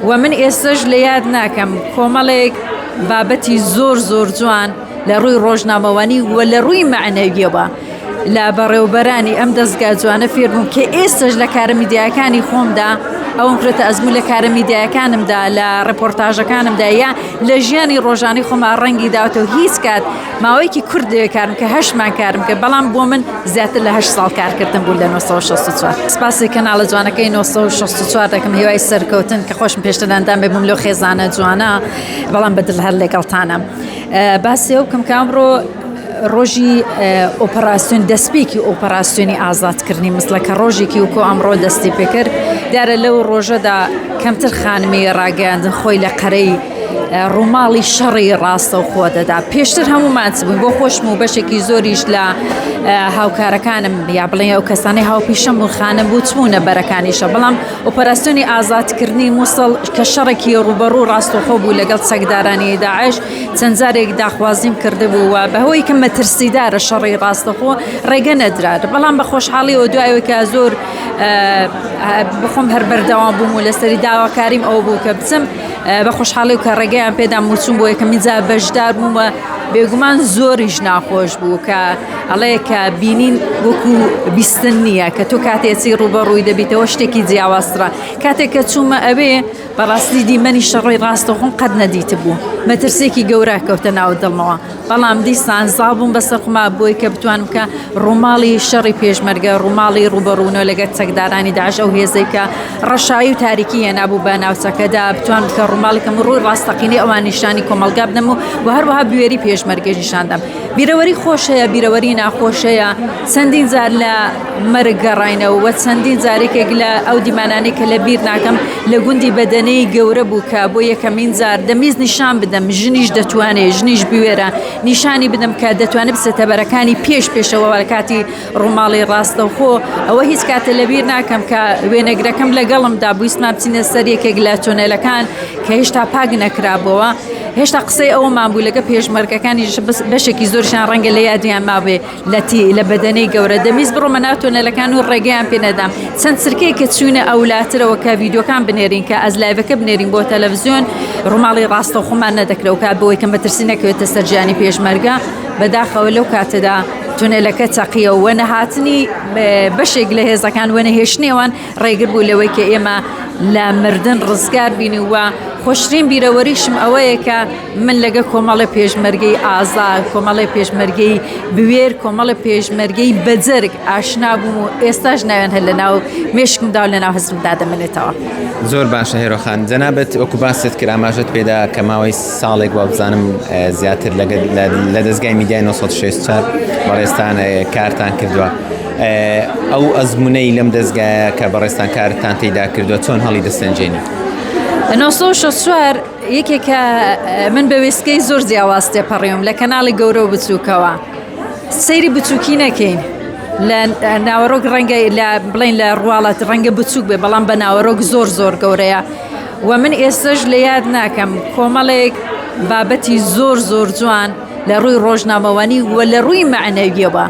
و من ئێستەش لە یاد ناکەم کۆمەڵێک بابەتی زۆر زۆر جوان لە ڕووی ڕۆژنامەوانی و لە ڕووی مەعنەویەوە لە بەڕێوبەرانی ئەم دەستگا جوانە فێر بووم کە ئێستش لە کارە میدیایەکانی خۆمدا ئەوم کرێتە ئەزموو لە کارە میدیایەکانمدا لە ڕێپۆرتاژەکانمدا یا لە ژیانی ڕۆژانی خۆما ڕەنگی داوەتەوە هیچ کات ماوەیەکی کورت لەوێ کارم کە هەشت مانگ کارم کرد بەڵام بۆ من زیاتر لە هەشت ساڵ کارکردن بوو لە 964 سپاسی کەناڵە جوانەکەی 964 دەکەم هیوای سەرکەوتن کە خۆشم پێشتر ئەندام بووم لەو خێزانە جوانە بەڵام بە دڵ هەر لەگەڵتانم باسی ئەو بکەم کە ئەمڕۆ ڕۆژی ئۆپەراسیۆن دەستپێکی ئۆپەراسیۆنی ئازادکردنی مسلە کە ڕۆژێکی وکۆ ئەمڕۆ دەستی پێکرد دیارە لەو ڕۆژەدا کەمتر خانمی ڕاگەیاندن خۆی لە قەرەی ڕووماڵی شەڕی ڕاستەوخۆ دەدا پێشتر هەموومان چ بووین بۆ خۆشم و بەشێکی زۆریش لە هاوکارەکانم یا بڵێ ئەو کەسانەی هاوپیشەم بوون خانم بوو چبوونە بەرەکانیشە بەڵام ئۆپەراسیۆنی ئازادکردنی مووسڵ کە شەڕێکی ڕووبەڕوو ڕاستەوخۆ بوو لەگەڵ چەکدارانی داعش چەند جارێک داخوازیم کردبوو و بەهۆی کە مەترسیدارە شەڕی ڕاستەخۆ ڕێگە نەدرا بەڵام بە خۆشحاڵیەوە دوایەوە کە زۆر بخۆم هەر بەردەوام بووم و لەسەری داواکاریم ئەوە بوو کە بچم بە خۆشحاڵی و کە ڕێگەیان پێدام و چووم بۆ یەکەمین جار بەشدار بووم و بێگومان زۆریش ناخۆش بوو کە ئەڵێ کە بینین وەکو بیستن نییە کە تۆ کاتێکی ڕووبەڕووی دەبیتەوە شتێکی جیاوازترە کاتێک کە چوومە ئەوێ بەڕاستی دیمەنی شەڕی ڕاستەخۆم قەت نەدیتبوو مەترسێکی گەورە کەوتە ناو دڵمەوە بەڵام دیسان زاڵ بووم بەسەر خۆما بۆی کە بتوانم کە ڕووماڵی شەڕی پێشمەرگە ڕووماڵی ڕووبەڕوونەوە لەگەر چەکدارانی داعش ئەو هێزەی کە ڕەشایی و تاریکی هێنابوو بە ناوچەکەدا بتوانم کە ڕووماڵی کەم و ڕووی ڕاستەقینەی ئەوان نیشانی کۆمەڵگا بدەم و و هەروەها بوێری پێشمەرگەش نیشان دەم بیرەوەری خۆش هەیە بیرەوەری ناخۆش هەیە چەندین جار لە مەرگ گەڕاینەوە و چەندین جارێکێک لە ئەو دیمانانەی کە لە بیر ناکەم لە گوندی بەدەنەی گەورە بوو کە بۆ یەکەمین جار دەمیست نیشان بدەم ژنیش دەتوانێت ژنیش بوێرە نیشانی بدەم کە دەتوانێت بچێتە بەرەکانی پێش پێشەوە لە کاتی ڕووماڵی ڕاستەوخۆ ئەوە هیچ کاتە لەبیر ناکەم کە وێنەگرەکەم لەگەڵمدا بوویستمان بچینە سەر یەکێک لە تۆنێلەکان کە هێشتا پاک نەکرابەوە هێشتا قسەی ئەوەمان بوو لەگە پێشمەرگەکانیش بەشێکی زۆرشان ڕەنگە لە یادیان مابێ لە تی لە بەدەنەی گەورە دەمویست بڕۆمە ناو تۆنێلەکان و ڕێگەیان پێ نەدام چەند چرکەیەک کە چوینە ئەولاترەوە کە ڤیدیۆکان بنێرین کە ئەز لایڤەکە بنێرین بۆ تەلەڤزیۆن ڕووماڵی ڕاستەوخۆمان نەدەکرا و کات بۆی کە مەترسی نەکەوێتە سەر ژیانی پێشمەرگە بەداخەوە لەو کاتەدا تونێلەکە تەقیەوە و نەهاتنی بەشێک لە هێزەکان و نەهێشتنی ئەوان ڕێگر بوو لەوەی کە ئێمە لە مردن ڕزگار بین و خۆشترین بیرەوەریشم ئەوەیە کە من لەگە کۆمەڵێ پێشمەرگەی ئازا، کۆمەڵێ پێشمەرگەی بوێر، کۆمەڵێ پێشمەرگەی بەجەرگ ئاشنا بووم و ئێستاش ناویان هەر لەناو مێشکمدا و لەناو هزرمدا دەمێنێتەوە. زۆر باشە هێرۆ خان، جەنابت وەکو باست کرد ئاماژەت پێدا کە ماوەی ساڵێک وابزانم زیاتر لە دەزگای میدیای 964 بەڕێزتان کارتان کردووە. ئەو ئەزمونەی لەم دەزگایە کە بەڕێزتان کارتان تێیدا کردووە چۆن هەڵی دەسەنجێنی؟ 964 یەکێکە من بە وێستگەی زۆر جیاواز تێپەڕیوم لە کەناڵی گەورە و بچووکەوە سەیری بچووکی نەکەین لە ناوەڕۆک ڕەنگە لە بڵین لە ڕواڵەت ڕەنگە بچووک بێ بەڵام بە ناوەڕۆک زۆر زۆر گەورەیە و من ئێستش لە یاد ناکەم کۆمەڵێک بابەتی زۆر زۆر جوان لە ڕووی ڕۆژنامەوانی و لە ڕووی مەعنەویەوە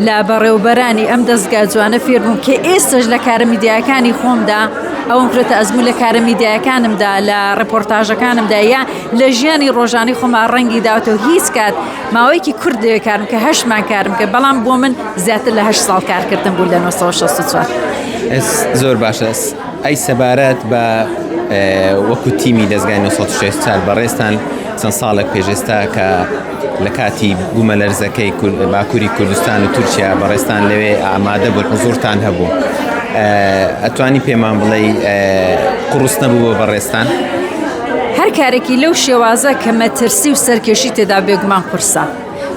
لە بەڕێوبەرانی ئەم دەستگا جوانە فێر بووم کە ئێستش لە کارە میدیایەکانی خۆمدا ئەوم کرێتە ئەزموو لە کارە میدیایەکانمدا لە ڕێپۆرتاژەکانمدا یا لە ژیانی ڕۆژانی خۆما ڕەنگی داوەتەوە هیچ کات ماوەیەکی کورت لەوێ کارم کە هەشت مانگ کارم کرد بەڵام بۆ من زیاتر لە هەشت ساڵ کارکردن بوو لە 964. زۆر باشە ئەی سەبارەت بە وەکو تیمی دەزگای 964 بەڕێزتان چەند ساڵێک پێش ئێستا کە لە کاتی بوومەلەرزەکەی باکووری کوردستان و تورکیا بەڕێزتان لەوێ ئامادە بوون حزوورتان هەبوو ئەتوانی پێمان بڵێ قوڕس نەبوو بۆ بەڕێزتان؟ هەر کارێکی لەو شێوازە کە مەترسی و سەرکێشی تێدا بێگومان قورسە.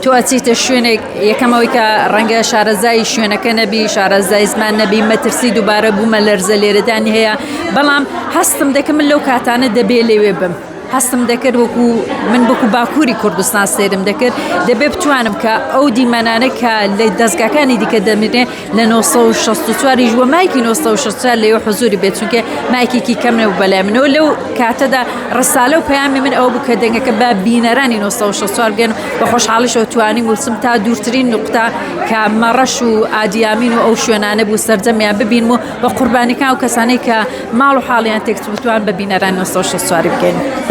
تۆ ئەچیتە شوێنێک یەکەمەوەی کە ڕەنگە شارەزای شوێنەکە نەبی شارەزای زمان نەبی مەترسی دووبارە بوومە لەرزە لێرەدانی هەیە بەڵام هەستم دەکەم من لەو کاتانە دەبێ لەوێ بم. هەستم دەکرد وەکو من وەکو باکووری کوردستان سەیرم دەکرد دەبێ بتوانم کە ئەو دیمەنانە کە لە دەستگاکانی دیکە دەمرێ لە 964 یش وە مایکی 964 لەوێ حزوری بێت چونکە مایکێکی کەم نەبوو بەلای منەوە لەو کاتەدا ڕسالە و پەیامی من ئەوە بوو کە دەنگەکە بە بینەرانی 964 بگەن بە خۆشحاڵیشەوە توانیم وتم تا دوورترین نوقتە کە مەڕەش و ئادیامین و ئەو شوێنانە بوو سەرجەمیان ببینم و بە قوربانیکان و کەسانەی کە ماڵ و حاڵیان تێکچوو بتوان بە بینەران 964 بگەن.